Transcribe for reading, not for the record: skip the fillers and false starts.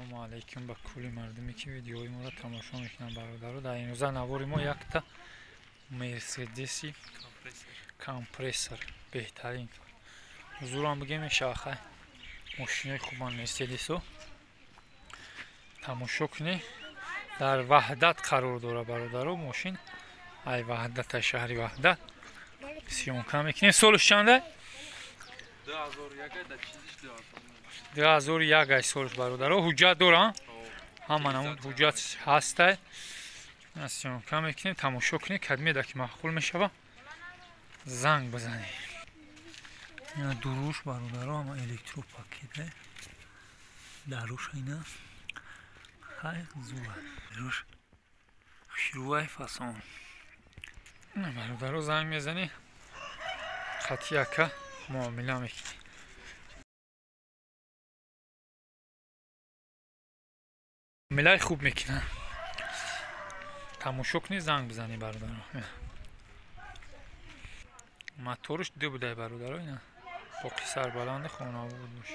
Ассалому алайкум ба кулли мардуме, ки видеои моро тамошо мекунанд, бародаро. Дар имрӯза навори мо якта Мерседеси компрессор, беҳтарин. Ҳузурам бигем, мешава. Хай, мошинои хубан Мерседесо, тамошо кунед. Дар Ваҳдат қарор дора, бародаро, мошин. Ай Ваҳдат, ай шаҳри Ваҳдат съёмка мекунем. Солаш чанда? 2001 ай солаш, бародаро. Ҳуҷҷат дорам, ҳама намуд ҳуҷҷат ҳастай. Съёмка мекунем, тамошо кунед. Кадмеда ки маъқул мешава, занг бизанед. Дуруш, бародаро, ҳама электропакет даруш. Ина хай, зура руш, хушрӯвай, фасон, бародаро. Занг мезанӣ, хати яка муомила мекунӣ. Муомилаи хуб мекунад. Тамошо кунӣ, занг бизанӣ, бародаро. Моторш ду будай, бародаро. Ина боқи сарбаланди хонавод бош.